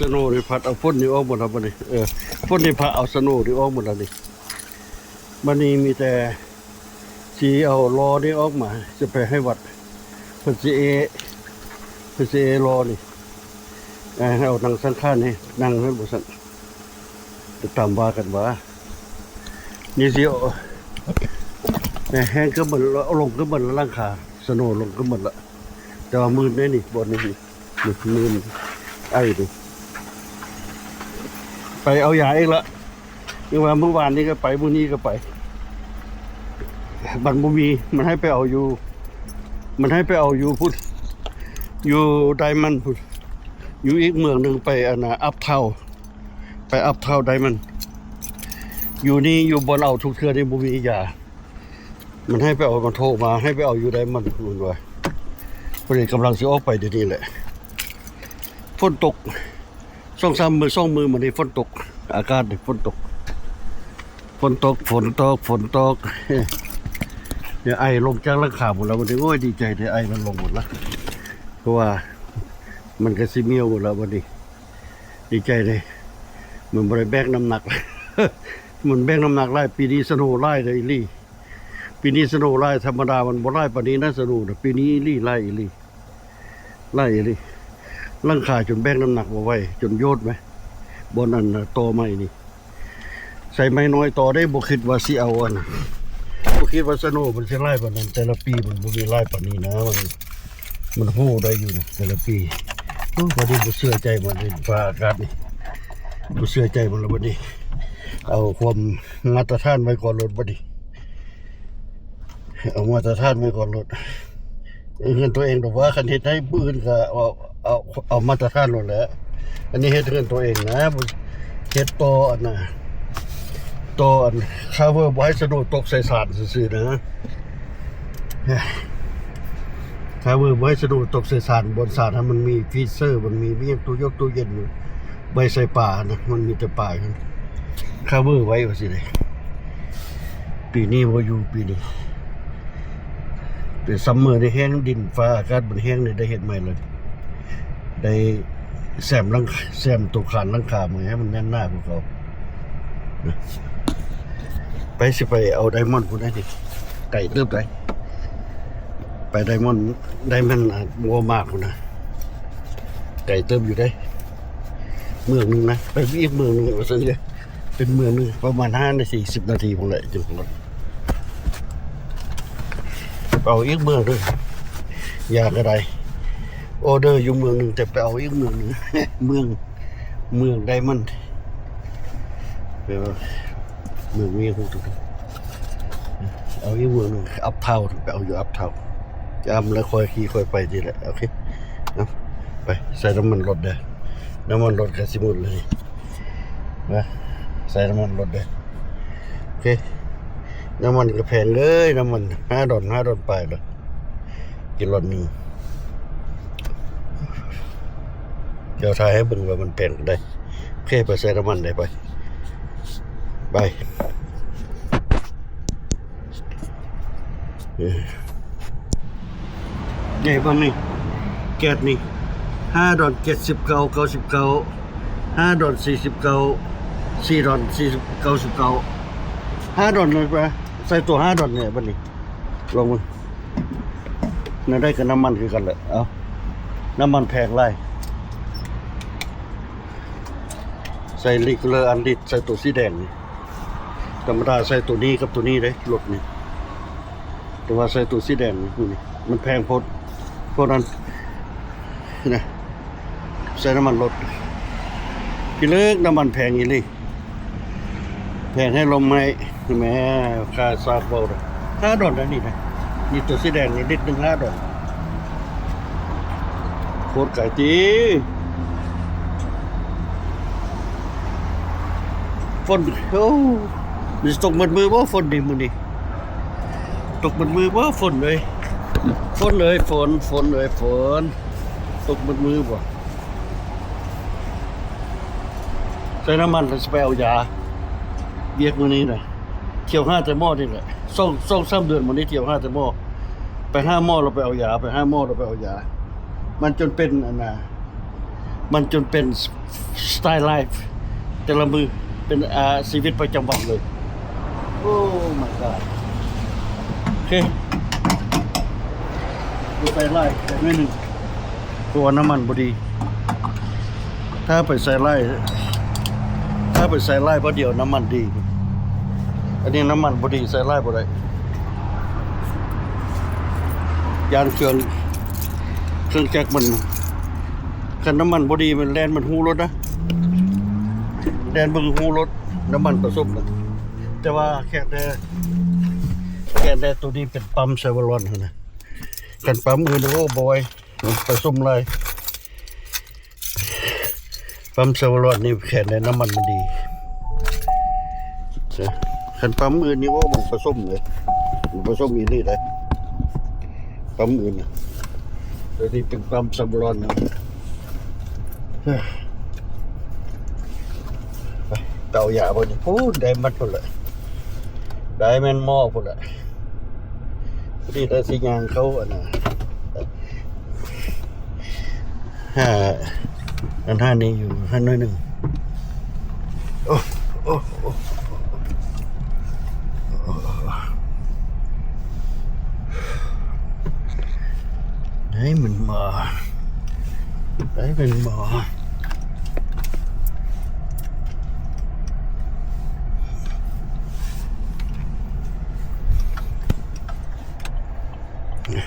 ສະໂນນີ້ພັດເອົາຝົນນີ້ອອກໝົດແລ້ວບັດນີ້ ເອີ ຝົນນີ້ພັດເອົາສະໂນນີ້ອອກໝົດແລ້ວນີ້ ບັດນີ້ມີແຕ່ຊິເອົາລໍ້ນີ້ອອກມາ ຈະໄປໃຫ້ວັດ ເພິ່ນຊິເອ ເພິ່ນຊິເອລໍ້ນີ້ ເອົານັ່ງສັງຂານນີ້ນັ່ງຫັ້ນບໍ່ຊັ້ນ ຕາມວ່າກັນວ່າ ນີ້ຊິ ແຫ້ງເກືອບໝົດ ລົງເກືອບໝົດແລ້ວ ຫຼັງຄາສະໂນລົງເກືອບໝົດລະ ແຕ່ວ່າມື່ນໄດ໋ນີ້ ບ່ອນນີ້ ນີ້ມື່ນ ໄອນີ້ ໄປເອົາຢາອີກລະ ຍັງວ່າມື້ວານນີ້ກໍໄປ ມື້ນີ້ກໍໄປ ມັນບໍ່ມີ ມັນໃຫ້ໄປເອົາຢູ່ ມັນໃຫ້ໄປເອົາຢູ່ພຸ້ນ ຢູ່ໄດມອນພຸ້ນ ຢູ່ອີກເມືອງໜຶ່ງ ໄປອັນນ່າ ອັບທາວ ໄປອັບທາວໄດມອນ ຢູ່ນີ້ ຢູ່ບ່ອນເອົາທຸກເທື່ອນີ້ບໍ່ມີຢາ ມັນໃຫ້ໄປເອົາ ມັນໂທມາໃຫ້ໄປເອົາຢູ່ໄດມອນ ມັນວ່າ ພໍດີກຳລັງຊິອອກໄປດຽວນີ້ແຫຼະ ຝົນຕົກ ສອງສາມມື້ ສອງມື້ມານີ້ຝົນຕົກ ອາກາດນີ້ຝົນຕົກ ຝົນຕົກ ຝົນຕົກ ຝົນຕົກ ເດ ໄອລົງຈາກຫຼັງຄາພຸ້ນແລ້ວບັດນີ້ ໂອ້ຍ ດີໃຈເດ ໄອມັນລົງໝົດລະ ເພາະວ່າມັນກໍຊິມຽວໝົດແລ້ວບັດນີ້ ດີໃຈເດ ມັນບໍ່ໄດ້ແບກນ້ຳໜັກ ມັນແບກນ້ຳໜັກຫຼາຍ ປີນີ້ສະໂນຫຼາຍເດອີ່ຫຼີ ປີນີ້ສະໂນຫຼາຍ ທຳມະດາມັນບໍ່ຫຼາຍປານນີ້ນະ ສະໂນນະ ປີນີ້ອີ່ຫຼີ ຫຼາຍອີ່ຫຼີ ຫຼາຍອີ່ຫຼີ ຫຼັງຄາຈົນແບກນ້ຳໜັກບໍ່ໄຫວ ຈົນໂຍດໄໝ ບ່ອນອັນຕໍ່ໄມ້ນີ້ ໃສ່ໄມ້ນ້ອຍຕໍ່ເດ້ ບໍ່ຄິດວ່າຊິເອົາອັນ ບໍ່ຄິດວ່າສະໂນມັນຊິຫຼາຍປານນັ້ນ ແຕ່ລະປີມັນບໍ່ມີຫຼາຍປານນີ້ນະ ມັນ ມັນໂຫໄດ້ຢູ່ນະ ແຕ່ລະປີ ໂອ້ ບັດນີ້ບໍ່ເຊື່ອໃຈມັນ ຟ້າອາກາດນີ້ ບໍ່ເຊື່ອໃຈມັນລະບັດນີ້ ເອົາຄວາມມາດຕະຖານໄວ້ກ່ອນໂລດບັດນີ້ ເອົາມາດຕະຖານໄວ້ກ່ອນໂລດ ເຮືອນຕົວເອງດອກວ່າ ຄັນເຮັດໃຫ້ຜູ້ອື່ນກໍເອົາ ເອົາ ເອົາມາດຕະຖານໂລດແຫຼະ ອັນນີ້ເຮັດເຮືອນຕົວເອງນະ ເຮັດຕໍ່ອັນນ່າ ຕໍ່ອັນຄາເວີ ບໍ່ໃຫ້ສະໂນຕົກໃສ່ສານຊື່ໆນະ ຄາເວີ ບໍ່ໃຫ້ສະໂນຕົກໃສ່ສານ ບ່ອນສານຫັ້ນມັນມີຟຣີເຊີ ມັນມີຫຍັງ ຕູ້ຢົກຕູ້ເຢັນຢູ່ ໄວ້ໃສ່ປານະ ມັນມີແຕ່ປາ ຄາເວີໄວ້ວ່າຊີ້ເດ ປີນີ້ບໍ່ຢູ່ ປີນີ້ ແຕ່ຊັມເມີນີ້ແຫ້ງ ດິນຟ້າອາກາດມັນແຫ້ງ ໄດ້ເຮັດໃໝ່ເລີຍ ໄດ້ແຊມຫຼັງ ແຊມໂຕຄານຫຼັງຄາໃໝ່ ໃຫ້ມັນແໜ້ນໜາກວ່າເກົ່າ ໄປ ຊິໄປເອົາໄດມອນພຸ້ນໄດ໋ນີ້ ໄກເຕີບໄດ໋ ໄປໄດມອນ ໄດມອນ ວໍມາດພຸ້ນນະ ໄກເຕີບຢູ່ເດ້ ເມືອງໜຶ່ງນະ ໄປອີກເມືອງໜຶ່ງວ່າຊັ້ນເດ ເປັນເມືອງໜຶ່ງ ປະມານຫ້ານາທີ ສິບນາທີພຸ້ນແຫຼະ ຈັ່ງຮອດ ໄປເອົາອີກເມືອງໜຶ່ງ ຢາກກໍໄດ້ ອໍເດີຢູ່ເມືອງໜຶ່ງ ແຕ່ໄປເອົາອີກເມືອງໜຶ່ງ ເມືອງ ເມືອງໄດມອນ ແປວ່າເມືອງມີຫຍັງ ເອົາອີກເມືອງໜຶ່ງ ອັບທາວ ໄປເອົາຢູ່ອັບທາວ ຈຳແລ້ວຄ່ອຍຂີ່ຄ່ອຍໄປນີ້ແຫຼະ ໂອເຄ ເອົາ ໄປ ໃສ່ນ້ຳມັນລົດເດີ ນ້ຳມັນລົດກໍຊິໝົດແລ້ວນີ້ ນະ ໃສ່ນ້ຳມັນລົດເດີ ໂອເຄ ນ້ຳມັນກໍແພງເລີຍ ນ້ຳມັນ ຫ້າດອນ ຫ້າດອນປາຍເລີຍ ກິໂລໜຶ່ງ ດຽວຖ່າຍໃຫ້ເບິ່ງວ່າມັນແພງປານໃດ ໂອເຄ ໄປໃສ່ນ້ຳມັນໄດ້ ໄປ ໄປ ເອີ ໃຫຍ່ປານນີ້ ແກັດນີ້ ຫ້າດອນ ເຈັດສິບເກົ້າ ເກົ້າສິບເກົ້າ ຫ້າດອນ ສີ່ສິບເກົ້າ ສີ່ດອນ ສີ່ສິບ ເກົ້າສິບເກົ້າ ຫ້າດອນເລີຍປະ ໃສ່ຕົວຫ້າດອນນີ້ບັດນີ້ ລອງເບິ່ງ ແນວໃດກໍນ້ຳມັນຄືກັນແຫຼະ ເອົາ ນ້ຳມັນແພງຫຼາຍ ໃສ່ລິກເລີ ອັນລິດ ໃສ່ຕົວສີແດງນີ້ ທຳມະດາໃສ່ຕົວນີ້ກັບຕົວນີ້ເດ້ ລົດນີ້ ແຕ່ວ່າໃສ່ຕົວສີແດງນີ້ ມັນແພງໂພດ ໂພດນັ້ນນະ ໃສ່ນ້ຳມັນລົດ ພີ່ເລີກ ນ້ຳມັນແພງອີ່ຫຼີ ແພງໃຫ້ລົມໃຫ້ ແໝ່ ຄ່າສາກເວົ້າເດີ ຫ້າດອນອັນນີ້ນະ ນີ້ຕົວສີແດງນີ້ລິດໜຶ່ງຫ້າດອນ ໂຄດໄກຕິ ຝົນ ໂອ້ ມັນຊິຕົກໝົດມື້ບໍ່ ຝົນນີ້ ມື້ນີ້ ຕົກໝົດມື້ບໍ່ ຝົນເອີຍ ຝົນເອີຍ ຝົນ ຝົນເອີຍ ຝົນ ຕົກໝົດມື້ບໍ່ ໃສ່ນ້ຳມັນແລ້ວຊິໄປເອົາຢາ ວຽກມື້ນີ້ນະ ທ່ຽວຫາແຕ່ໝໍນີ້ແຫຼະ ສອງ ສອງສາມເດືອນມານີ້ ທ່ຽວຫາແຕ່ໝໍ ໄປຫາໝໍແລ້ວໄປເອົາຢາ ໄປຫາໝໍແລ້ວໄປເອົາຢາ ມັນຈົນເປັນອັນນ່າ ມັນຈົນເປັນສະໄຕລໄລຟ໌ແຕ່ລະມື້ ເປັນ ອາ ຊີວິດປະຈຳວັນເລີຍ. Oh my god. ໂອເຄ ໃສ່ຫຼາຍໜ້ອຍໜຶ່ງ ເພາະວ່ານ້ຳມັນບໍ່ດີ. ຖ້າໄປໃສ່ຫຼາຍ ຖ້າໄປໃສ່ຫຼາຍບ່ອນດຽວນ້ຳມັນດີ. ອັນນີ້ນ້ຳມັນບໍ່ດີ ໃສ່ຫຼາຍບໍ່ໄດ້ ຢ້ານເຄື່ອງ ເຄື່ອງຈັກມັນ ຄັນນ້ຳມັນບໍ່ດີ ມັນແລ່ນມັນຮູ້ລົດນະ ແລ່ນເບິ່ງຮູ້ລົດ ນ້ຳມັນປະສົມນະ. ແຕ່ວ່າແຄ່ແຕ່ ແຄ່ແຕ່ໂຕນີ້ເປັນປ້ຳ Chevron ຫັ້ນນະ. ຄັນປ້ຳອື່ນ ໂອ້ ບໍ່ໄຫວ ປະສົມຫຼາຍ. ປ້ຳ Chevron ນີ້ແຄ່ແຕ່ນ້ຳມັນມັນດີ. ຄັນປ້ຳອື່ນນີ້ ໂອ້ ມັນປະສົມເລີຍ ມັນປະສົມອີ່ຫຼີເດ້ ປ້ຳອື່ນນະ. ໂຕນີ້ເປັນປ້ຳ Chevron ນະ. ໄປເຕົາຢາບໍ່ນີ້ ພຸ້ນ ໄດ້ມັນພຸ້ນແຫຼະ ໄດ້ແມ່ນໝໍ້ພຸ້ນແຫຼະ. ພໍດີແຕ່ຊິຍ່າງເຂົ້າອັນນ່າ ຫາ ອັນຫັ້ນນີ້ຢູ່ຫັ້ນໜ້ອຍໜຶ່ງ. ໂອ້ ໂອ້ ໂອ້ ໄດ້ມັນມາ ໄດ້ມັນມາ.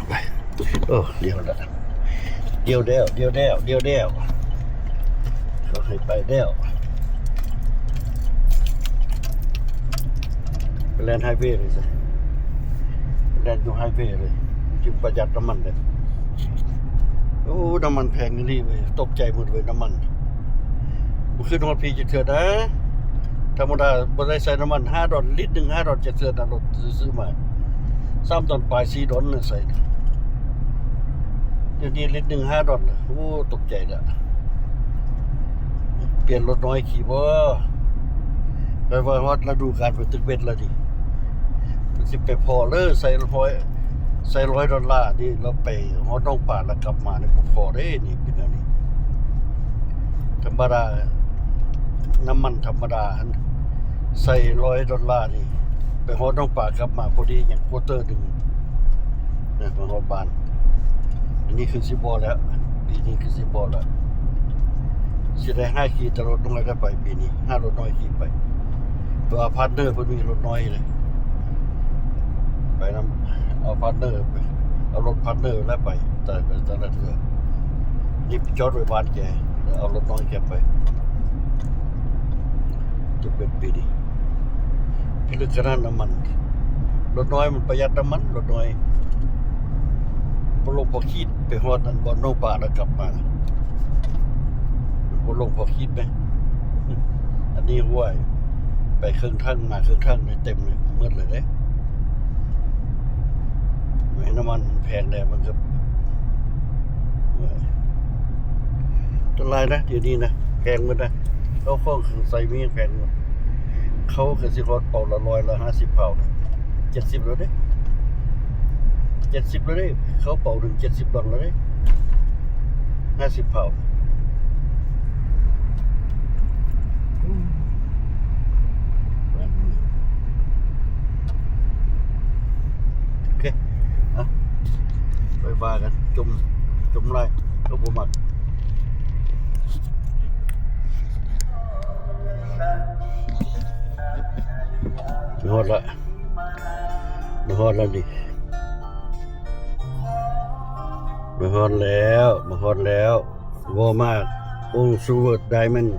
ໄປ ໂອ້ ລ້ຽວລະ ລ້ຽວແລ້ວ ລ້ຽວແລ້ວ ລ້ຽວແລ້ວ ເຂົາໃຫ້ໄປແລ້ວ. ໄປແລ່ນໄຮເວເລີຍຊະ ໄປແລ່ນຢູ່ໄຮເວເລີຍ ຈຶ່ງປະຢັດນ້ຳມັນເດ້. ໂອ້ ນ້ຳມັນແພງອີ່ຫຼີເວີຍ ຕົກໃຈໝົດເວີຍ ນ້ຳມັນ ບໍ່ຄືນຮອດພີ້ຈັກເທື່ອນະ. ທຳມະດາບໍ່ໄດ້ໃສ່ນ້ຳມັນຫ້າດອນ ລິດໜຶ່ງຫ້າດອນຈັກເທື່ອນະ ລົດຊື້ມາ ສາມດອນປາຍ ສີ່ດອນນະໃສ່. ດຽວນີ້ລິດໜຶ່ງຫ້າດອນ. ໂອ້ ຕົກໃຈແລ້ວ ປ່ຽນລົດນ້ອຍຂີ່ບໍ່? ແປວ່າຮອດລະດູການປະຕຶກເບັດແລ້ວນີ້ ມັນຊິໄປພໍເລີຍ ໃສ່ຮ້ອຍ ໃສ່ຮ້ອຍດອນລານີ້ ແລ້ວໄປຮອດໜອງປາ ແລ້ວກັບມານີ້ບໍ່ພໍເດ້. ນີ້ເປັນແນວນີ້ ທຳມະດາ ນ້ຳມັນທຳມະດາຫັ້ນ ໃສ່ຮ້ອຍດອນລານີ້ ໄປຮອດໜອງປາກັບມາພໍດີ ຍັງຄວເຕີໜຶ່ງນະ ມາຮອດບ້ານ. ອັນນີ້ຄືຊິບໍ່ແລ້ວ ປີນີ້ຄືຊິບໍ່ແລ້ວ ຊິໄດ້ຫາຂີ່ແຕ່ລົດນ້ອຍໄປ ປີນີ້ຫາລົດນ້ອຍຂີ່ໄປ ເພາະວ່າພາດເນີເພິ່ນມີລົດນ້ອຍເດ້ ໄປນຳ ເອົາພາດເນີໄປ ເອົາລົດພາດເນີແລ້ວໄປ ແຕ່ ແຕ່ລະເທື່ອ ນີ້ໄປຈອດໄວ້ບ້ານແກ ເອົາລົດນ້ອຍແກໄປ. ຈະເປັນປີນີ້ ພິລຶກຂະໜາດນ້ຳມັນ ລົດນ້ອຍມັນປະຢັດນ້ຳມັນ ລົດນ້ອຍ ບໍ່ລົງພໍຂີດ ໄປຮອດອັນບ່ອນໜອງປາແລ້ວກັບມາ ບໍ່ລົງພໍຂີດເດ້. ອັນນີ້ ຫ້ວຍ ໄປເຄິ່ງຖັງ ມາເຄິ່ງຖັງນີ້ເຕັມເລີຍ ໝົດເລີຍເດ້. ໃຫ້ນ້ຳມັນແພງແດ່ ມັນກໍ ໂອ້ຍ ອັນຕະລາຍນະ ດຽວນີ້ນະ ແພງໝົດນະ ເຂົ້າຂອງເຄື່ອງໃຊ້ມີຫຍັງແພງໝົດ. ເຂົ້າກໍຊິຮອດເປົາລະຮ້ອຍລະຫ້າສິບພາວນະ ເຈັດສິບແລ້ວເດ້ ເຈັດສິບແລ້ວເດ້ ເຂົ້າເປົາໜຶ່ງເຈັດສິບດອນແລ້ວເດ້ ຫ້າສິບພາວ. ໂອເຄ ອ່ະ ໄປວ່າກັນ ຈົ່ມ ຈົ່ມຫຼາຍ ເຂົາບໍ່ມັກ. ຮອດລະ ມາຮອດແລ້ວນີ້ ມາຮອດແລ້ວ ມາຮອດແລ້ວ Walmart Old Silver Diamond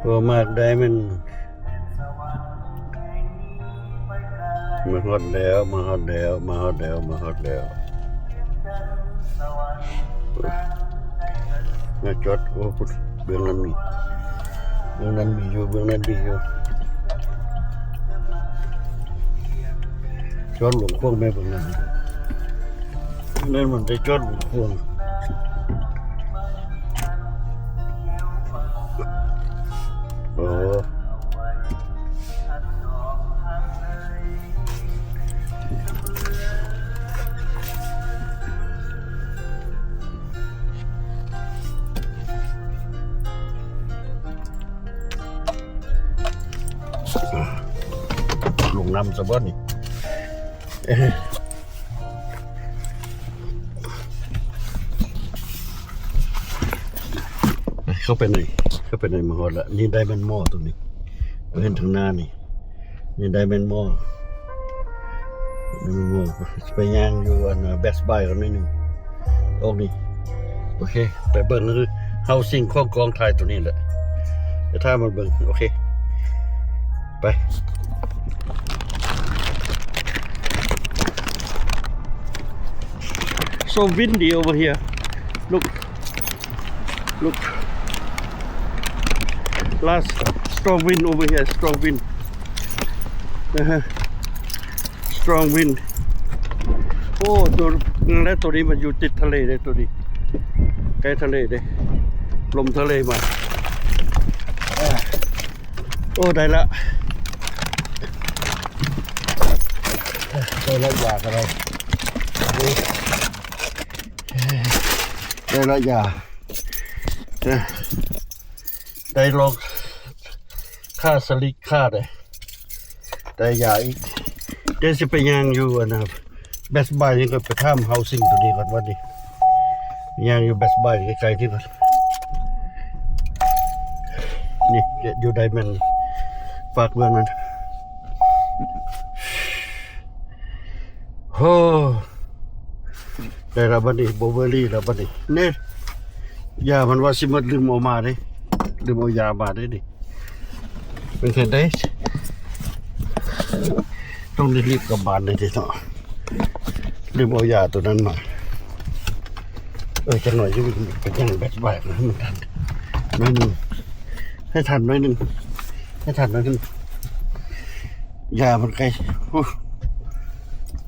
Walmart Diamond ມາຮອດແລ້ວ ມາຮອດແລ້ວ ມາຮອດແລ້ວ ມາຮອດແລ້ວ. ມາຈອດ ໂອ້ ພຸ້ນ ເບື້ອງນັ້ນມີ ເບື້ອງນັ້ນມີຢູ່ ເບື້ອງນັ້ນມີຢູ່ ຈອດຫຼວງຂວາງແມ່ ເບື້ອງນັ້ນ ເບື້ອງນັ້ນມັນໄດ້ຈອດຫຼວງຂວາງ. ໂອ້. ໂ ອຳຊະບໍ່ນີ້? ເອີ ເຂົ້າໄປໃນ ເຂົ້າໄປໃນມາຮອດລະ. ນີ້ Diamond Mall ຕົງນີ້ ເຫັນທາງໜ້ານີ້ ນີ້ Diamond Mall. ໄປຍ່າງຢູ່ອັນ Best Buy ກ່ອນໜ້ອຍໜຶ່ງ ອອກນີ້. ໂອເຄ ໄປເບິ່ງ Housing ຂອງກອງຖ່າຍຕົວນີ້ແຫຼະ ໄປຖ້າມາເບິ່ງ. ໂອເຄ ໄປ. So windy over here. Look. Look. Last strong wind over here, strong wind. ເອີ strong wind. ໂອ້ ໂຕ ແລະ ໂຕນີ້ມັນຢູ່ຕິດທະເລເດ້ ໂຕນີ້ໃກ້ທະເລເດ້ ລົມທະເລມາ. ໂອ້ ໄດ້ລະ ໄດ້ລະ ຢາກະໄດ້ ໄດ້ລະ ຢາ ໄດ້ລອງ ຄ່າສະລິກຄ່າເດ້ ໄດ້ຢາອີກ. ດຽວຊິໄປຍ່າງຢູ່ອັນນະ Best Buy ນີ້ກ່ອນ ໄປຖາມ Housing ຕົວນີ້ກ່ອນວ່ານີ້ ຍ່າງຢູ່ Best Buy ໃກ້ໆ ນີ້ກ່ອນ. ນີ້ຢູ່ Diamond ຝາກເມືອງນັ້ນ. ໂອ້ ໄດ້ລະບັດນີ້ ບໍ່ເວີຣີລະບັດນີ້. ນີ້ ຢາມັນວ່າຊິໝົດ ລືມເອົາມາເດ້ ລືມເອົາຢາມາເດ້ນີ້. ເປັນຈັ່ງໃດ ຕ້ອງໄດ້ລີບກັບບ້ານເດ້ເນາະ ລືມເອົາຢາໂຕນັ້ນມາ. ເອີ ຈັກໜ້ອຍຢູ່ ໄປຍ່າງ Best Buy ໃຫ້ມັນທັນໜ້ອຍໜຶ່ງ ໃຫ້ທັນໜ້ອຍໜຶ່ງ ໃຫ້ທັນໜ້ອຍໜຶ່ງ. ຢາມັນໄກ ໂອ້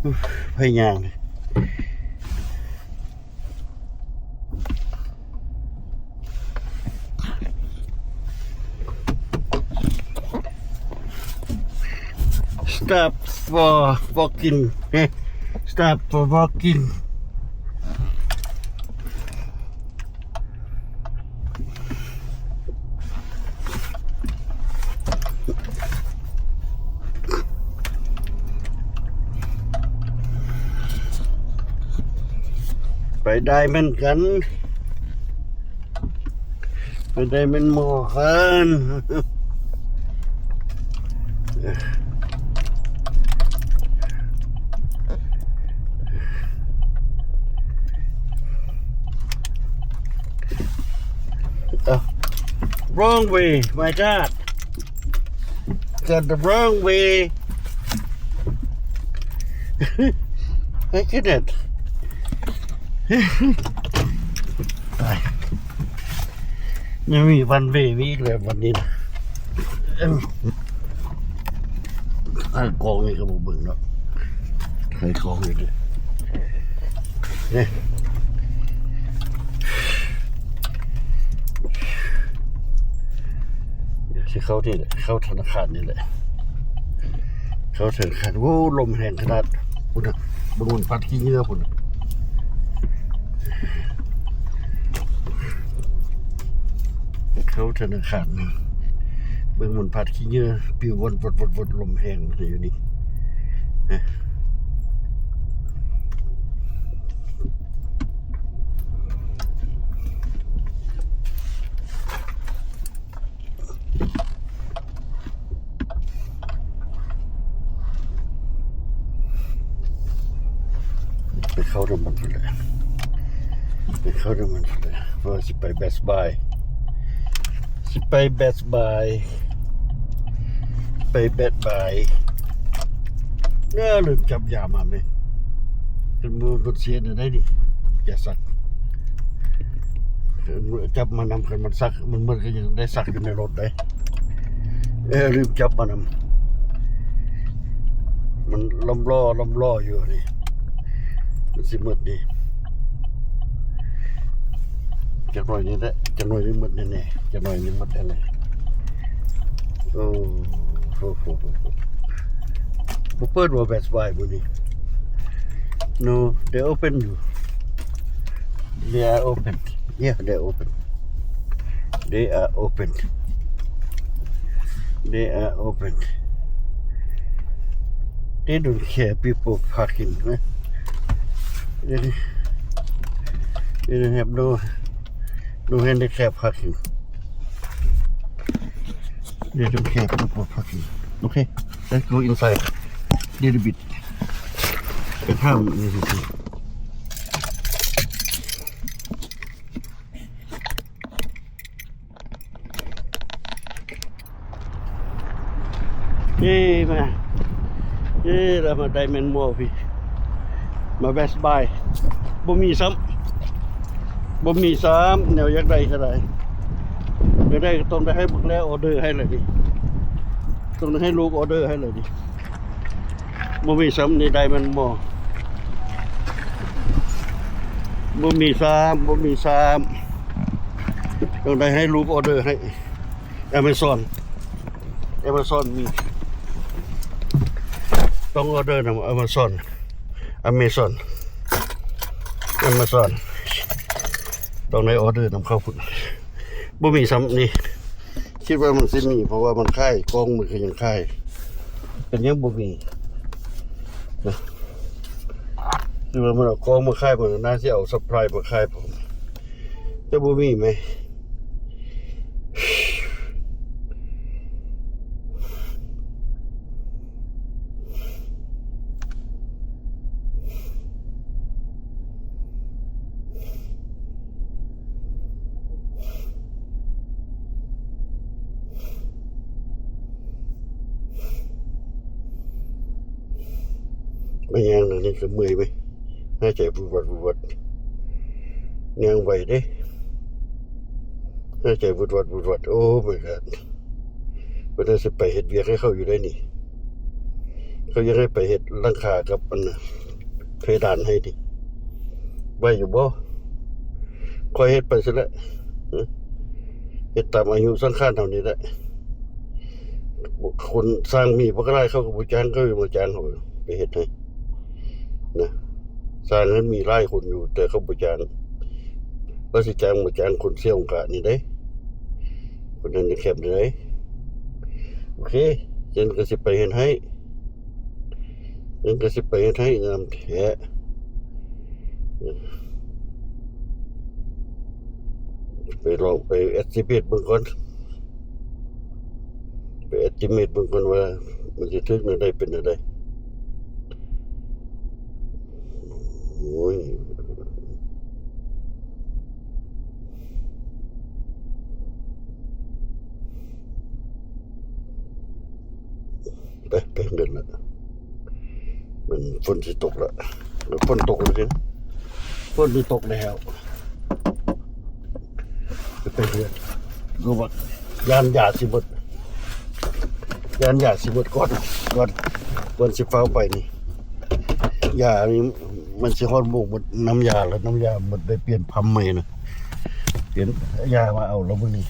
ໂອ້ ໄປຍ່າງ. Stop for walking. Stop for walking. ໄປ Diamond ກັນ ໄປ Diamond Mall ກັນ. Wrong way, my God. Got the wrong way. I get it. ຍັງມີ one way ມີອີກແລ້ວບັດນີ້ນະ. ໄອ້ກອງນີ້ກໍບໍ່ເບິ່ງເນາະ ໄອ້ກອງນີ້ເດ້ ນີ້ ຊິເຂົ້ານີ້ແຫຼະ ເຂົ້າທະນາຄານນີ້ແຫຼະ ເຂົ້າທະນາຄານ. ໂອ້ ລົມແຮງຂະໜາດ ພຸ້ນນະ ເບິ່ງມັນພັດຂີ້ເຫຍື້ອພຸ້ນນະ. ເຂົ້າທະນາຄານ ເບິ່ງມັນພັດຂີ້ເຫຍື້ອປິວວົນ ວົນ ວົນ ວົນ ລົມແຮງຢູ່ນີ້. ໄປເຂົ້ານຳມັນພຸ້ນແຫຼະ ໄປເຂົ້ານຳມັນພຸ້ນແຫຼະ ເພາະວ່າຊິໄປ Best Buy ຊິໄປ Best Buy ໄປ Best Buy. ເອີ ລືມຈັບຢາມາແມ່ ເປັນມື້ເພິ່ນເສຍແນວໃດນີ້ ຢາສັກ. ຈັບມານຳ ຄັນມັນສັກ ມັນໝົດກໍຍັງໄດ້ສັກຢູ່ໃນລົດເດ້. ເອີ ລືມຈັບມານຳ ມັນລຳລໍ້ ລຳລໍ້ຢູ່ນີ້ ມັນຊິໝົດນີ້ ຈັກໜ້ອຍນີ້ແຫຼະ ຈັກໜ້ອຍນີ້ໝົດແນ່ໆ ຈັກໜ້ອຍນີ້ໝົດແນ່ໆ. ໂອ້ ໂຫ ບໍ່ເປີດບໍ່ Best Buy ມື້ນີ້? No, they open ຢູ່. They are open. Yeah, they open. They are open. They are open. They don't care people parking, eh? They, they don't have no, no handicap parking. They don't care people parking. Okay, let's go inside little bit. ໄປຖາມ ເອີ ມາ ເອີ ລະມາໄດແມນມໍພີ້ ມາເບສບາຍ ບໍ່ມີຊ້ຳ ບໍ່ມີຊ້ຳ ແນວຢາກໄດ້ກໍໄດ້ ຢາກໄດ້ກໍຕ້ອງໄດ້ໃຫ້ບັກແລ້ວອໍເດີໃຫ້ລະນີ້ ຕ້ອງໄດ້ໃຫ້ລູກອໍເດີໃຫ້ລະນີ້ ບໍ່ມີຊ້ຳ ນີ້ໄດແມນມໍ ບໍ່ມີຊ້ຳ ບໍ່ມີຊ້ຳ ຕ້ອງໄດ້ໃຫ້ລູກອໍເດີໃຫ້ Amazon Amazon ມີ ຕ້ອງອໍເດີນຳ Amazon Amazon Amazon ຕ້ອງໄດ້ອໍເດີນຳເຂົາພຸ້ນ ບໍ່ມີຊ້ຳນີ້ ຄິດວ່າມັນຊິມີ ເພາະວ່າມັນຂາຍ ກ້ອງມັນກໍຍັງຂາຍ ກໍຍັງບໍ່ມີນະ ຄືວ່າມັນເອົາກ້ອງມາຂາຍ ມັນໜ້າຊິເອົາຊັບພລາຍມາຂາຍພ້ອມ ຈະບໍ່ມີໄໝ? ມາຍ່າງແນວນີ້ກໍເມື່ອຍເວີຍ ຫາຍໃຈວືດວັດວືດວັດ ຍ່າງໄວເດ້ ຫາຍໃຈວືດວັດວືດວັດ Oh my god ເພິ່ນວ່າຊິໄປເຮັດວຽກໃຫ້ເຂົາຢູ່ໄດ໋ນີ້ ເຂົາຢາກໃຫ້ໄປເຮັດຫຼັງຄາກັບອັນນະ ເພດານໃຫ້ຕິ ໄຫວຢູ່ບໍ່? ຄ່ອຍເຮັດໄປຊັ້ນແຫຼະ ເຮັດຕາມອາຍຸສັງຂານເຮົານີ້ແຫຼະ ຄົນຊ່າງມີບັກຫຼາຍ ເຂົາກໍບໍ່ຈ້າງ ເຂົາກໍບໍ່ຈ້າງເຮົາໄປເຮັດໃຫ້ນະ ຊ່າງນັ້ນມີຫຼາຍຄົນຢູ່ ແຕ່ເຂົາບໍ່ຈ້າງ ວ່າຊິຈ້າງບໍ່ຈ້າງ ຄົນເສຍອົງການນີ້ເດ້ ຄົນນັ້ນຈະແຄບໄດ້ ໂອເຄ ຈັ່ງກໍຊິໄປເຮັດໃຫ້ ມັນກໍຊິໄປເຮັດໃຫ້ງາມແທ້ ໄປລອງໄປ estimate ເບິ່ງກ່ອນ ໄປ estimate ເບິ່ງກ່ອນວ່າມັນຊິຖືກແນວໃດ ເປັນແນວໃດ ໂອ້ຍ. ໄປ ໄປເຮືອນລະ ມັນຝົນຊິຕົກລະ ຝົນຕົກລະເດ້ ຝົນຊິຕົກແລ້ວ ໄປເຮືອນ ຮູ້ບໍ່ ຢ້ານຢາຊິໝົດ ຢ້ານຢາຊິໝົດ ກ່ອນ ກ່ອນ ກ່ອນຊິຟ້າວໄປນີ້ ຢານີ້ມັນຊິຮອດໂມງໝົດ ນ້ຳຢາລະ ນ້ຳຢາໝົດ ໄດ້ປ່ຽນປ້ຳໃໝ່ນະ ປ່ຽນຢາມາເອົາລະມື້ນີ້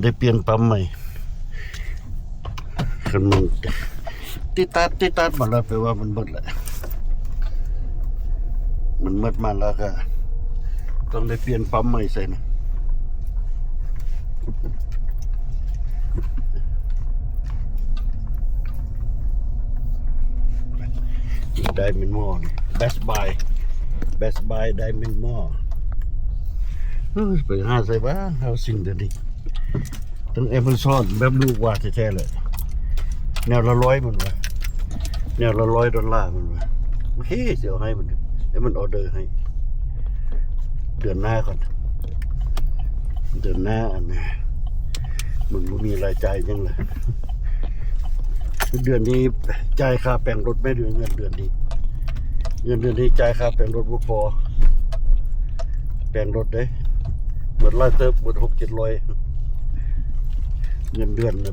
ໄດ້ປ່ຽນປ້ຳໃໝ່ ຄັນມັນຕິດຕັດ ຕິດຕັດມາແລ້ວ ແປວ່າມັນໝົດແລ້ວ ມັນໝົດມາແລ້ວກະຕ້ອງໄດ້ປ່ຽນປ້ຳໃໝ່ໃສ່ນະ ໄດແມນມໍ Best Buy Best Buy ໄດແມນມໍ ເອີ ໄປຫາໃສວ່າ ເຮົາສິ່ງດຽວນີ້ ຕັ້ງແອມາຊອນແບບລູກວ່າແທ້ໆເລີຍ ແນວລະຮ້ອຍມັນວ່າ ແນວລະຮ້ອຍໂດລາມັນວ່າ ໂອເຄ ຊິເອົາໃຫ້ມັນ ໃຫ້ມັນອໍເດີໃຫ້ ເດືອນໜ້າກ່ອນ ເດືອນໜ້າ ອັນນະ ມັນບໍ່ມີລາຍຈ່າຍຫຍັງເລີຍ ເດືອນນີ້ຈ່າຍຄ່າແປງລົດແມ່ນ ເງິນເດືອນນີ້ ເງິນເດືອນນີ້ຈ່າຍຄ່າແປງລົດບໍ່ພໍ ແປງລົດເດ້ ໝົດຫຼາຍເຕີບ ໝົດຫົກເຈັດຮ້ອຍ ເງິນເດືອນນະ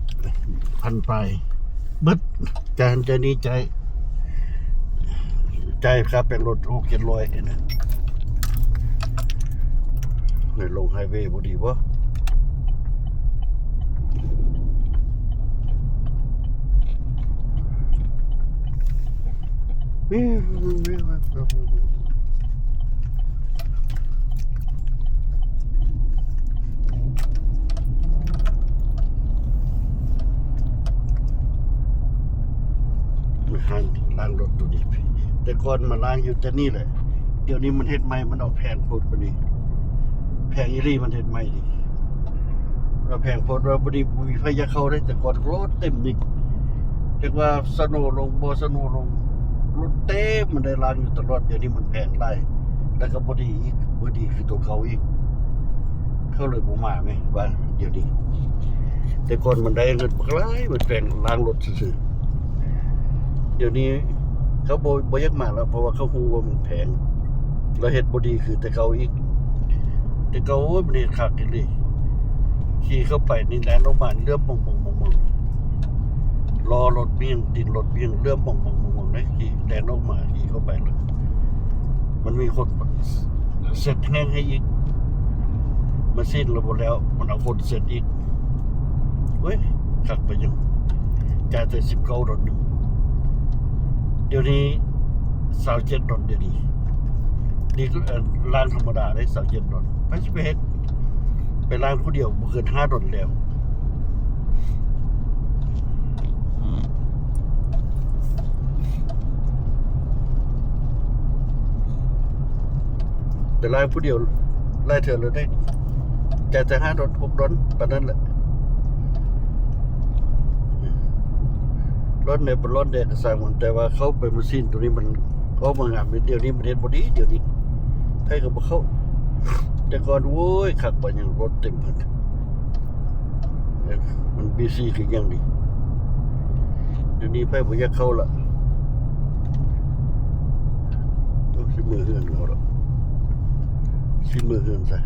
ພັນປາຍ ເບິດ ຈ່າຍຫັ້ນຈ່າຍນີ້ ຈ່າຍ ຈ່າຍຄ່າແປງລົດຫົກເຈັດຮ້ອຍນີ້ນະ ໃນລົງໄຮເວບໍ່ດີບໍ່? ເ ຮ້າງ ລ້າງລົດໂຕນີ້ ແຕ່ກ່ອນມາລ້າງຢູ່ແຕ່ນີ້ແຫຼະ ດຽວນີ້ມັນເຮັດໃໝ່ ມັນເອົາແພງໂພດກວ່ານີ້ ແພງອີ່ຫຼີ ມັນເຮັດໃໝ່ນີ້ ເອົາແພງໂພດວ່າ ບໍ່ດີ ບໍ່ມີໃຜຢາກເຂົ້າເດ້ ແຕ່ກ່ອນລົດເຕັມນີ້ ຈັກວ່າສະໂນລົງ ບໍ່ສະໂນລົງ ລົດເຕັມ ມັນໄດ້ລ້າງຢູ່ຕະຫຼອດ ດຽວນີ້ມັນແພງຫຼາຍ ແລ້ວກໍບໍ່ດີອີກ ບໍ່ດີຄືໂຕເກົ່າອີກ ເຂົາເລີຍບໍ່ມາແໝ່ ວ່າດຽວນີ້ ແຕ່ກ່ອນມັນໄດ້ເງິນບັກຫຼາຍ ມັນແພງ ລ້າງລົດຊື່ໆ ດຽວນີ້ເຂົາບໍ່ ບໍ່ຢາກມາແລ້ວ ເພາະວ່າເຂົາຮູ້ວ່າມັນແພງ ແລ້ວເຮັດບໍ່ດີຄືແຕ່ເກົ່າອີກ ແຕ່ເກົ່າ ໂອ້ຍ ມັນເຮັດຄັກອີ່ຫຼີ ຂີ່ເຂົ້າໄປນີ້ແລ່ນອອກມາເຫຼືອມອງໆໆໆ ລໍ້ລົດເບຍງ ຕີນລົດເບຍງ ເຫຼືອມອງໆໆໆເດ້ ຂີ່ແລ່ນອອກມາ ຂີ່ເຂົ້າໄປເລີຍ ມັນມີຄົນເຊັດແຮງໃຫ້ອີກ ມາຊີ້ນລະບໍ່ແລ້ວ ມັນເອົາຄົນເຊັດອີກ ເວີຍ ຄັກໄປຫຍັງ ຈ່າຍແຕ່ສິບເກົ້າດອນໜຶ່ງ ດຽວນີ້ຊາວເຈັດດອນ ດຽວນີ້ ນີ້ຄື ເອີ ລ້າງທຳມະດາເດ້ ຊາວເຈັດດອນ ໃຜຊິໄປເຮັດ ໄປລ້າງຜູ້ດຽວບໍ່ເກີນຫ້າດອນແລ້ວ ໄປລ້າງຜູ້ດຽວຫຼາຍເທື່ອແລ້ວເດ້ ຈ່າຍແຕ່ຫ້າດອນ ຫົກດອນ ປານນັ້ນແຫຼະ ຮ້ອນແດ່ບໍ່ຮ້ອນແດ່ກໍຊ່າງມັນ ແຕ່ວ່າເຂົ້າໄປມາຊີນໂຕນີ້ມັນອອກມາງາມ ດຽວນີ້ມັນເຮັດບໍ່ດີ ດຽວນີ້ໃຜກໍບໍ່ເຂົ້າ ແຕ່ກ່ອນ ໂອ້ຍ ຄັກປານຫຍັງ ລົດເຕັມຫັ້ນ ມັນບີຊີຄືຫຍັງນີ້ ດຽວນີ້ໃຜບໍ່ຢາກເຂົ້າລະ ໂອ້ ຊິເມືອເຮືອນເຮົາລະ ຊິເມືອເຮືອນຊະ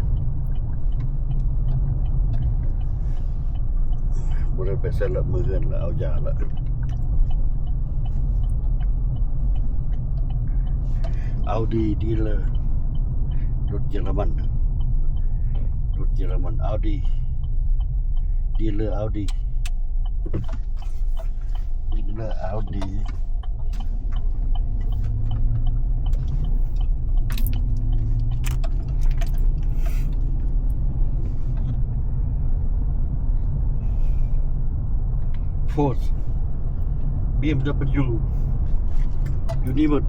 ບໍ່ໄດ້ໄປໃສລະ ເມືອເຮືອນລະ ເອົາຢາລະ Audi dealer ລົດເຢຍລະມັນ ລົດເຢຍລະມັນ Audi dealer Audi dealer Audi ໂພສ ບີເອັມດັບເບິນຢູ ຢູ່ນີ້ໝົດ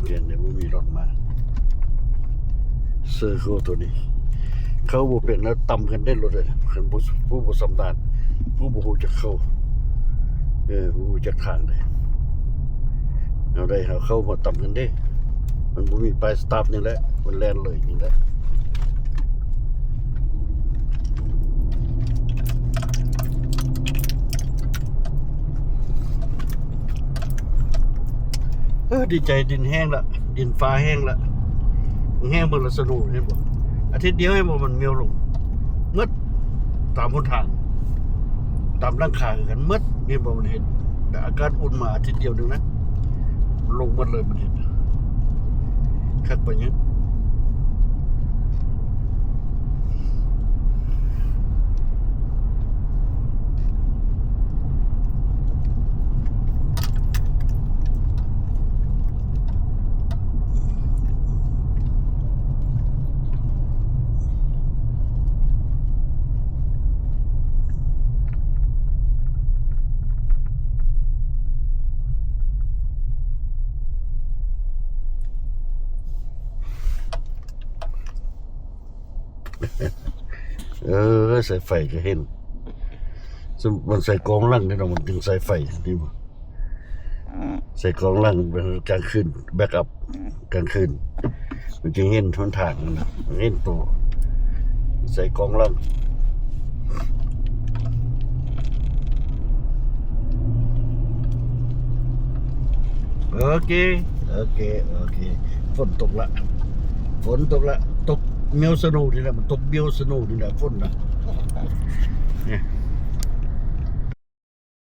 ເປັນໄດ້ບໍ່ມີລົດມາ ເຊີໂຄໂຕນີ້ ເຂົ້າບໍ່ເປັນແລ້ວ ຕຳກັນໄດ້ລົດເລີຍ ຄັນຜູ້ ຜູ້ບໍ່ຊຳນານ ຜູ້ບໍ່ຮູ້ຈັກເຂົ້າ ເອີ ບໍ່ຮູ້ຈັກທາງເດ້ ເຮົາໄດ້ ເຮົາເຂົ້າມາຕຳກັນເດ້ ມັນບໍ່ມີປ້າຍສະຕາບນີ້ແຫຼະ ມັນແລ່ນເລີຍນີ້ແຫຼະ ເອີ ດີໃຈ ດິນແຫ້ງລະ ດິນຟ້າແຫ້ງລະ ແຫ້ງເບິ່ງລະສະໂນ ເຫັນບໍ່ ອາທິດດຽວ ເຫັນບໍ່ ມັນມຽວລົງໝົດ ຕາມຫົນທາງ ຕາມຫຼັງຄາຄືກັນໝົດ ເຫັນບໍ່ ມັນເຫັນ ແຕ່ອາກາດອຸ່ນມາອາທິດດຽວໜຶ່ງນະ ມັນລົງໝົດເລີຍ ມັນເຫັນ ຄັກປານຫຍັງ. ເອີ ສາຍໄຟກໍເຫັນ ຊຸມມັນໃສ່ກອງຫຼັງເດ້ເນາະ ມັນຈຶ່ງສາຍໄຟ ເຫັນບໍ່? ໃສ່ກອງຫຼັງເປັນກາງຄືນ ແບັກອັບກາງຄືນ ມັນຈຶ່ງເຫັນຫົນທາງ ເຫັນໂຕ ໃສ່ກອງຫຼັງ. ໂອເຄ ໂອເຄ ໂອເຄ ຝົນຕົກລະ ຝົນຕົກລະ ຕົກເມວສະໂນນີ້ແຫຼະ ມັນຕົກເມວສະໂນນີ້ແຫຼະ ຝົນນະ ນີ້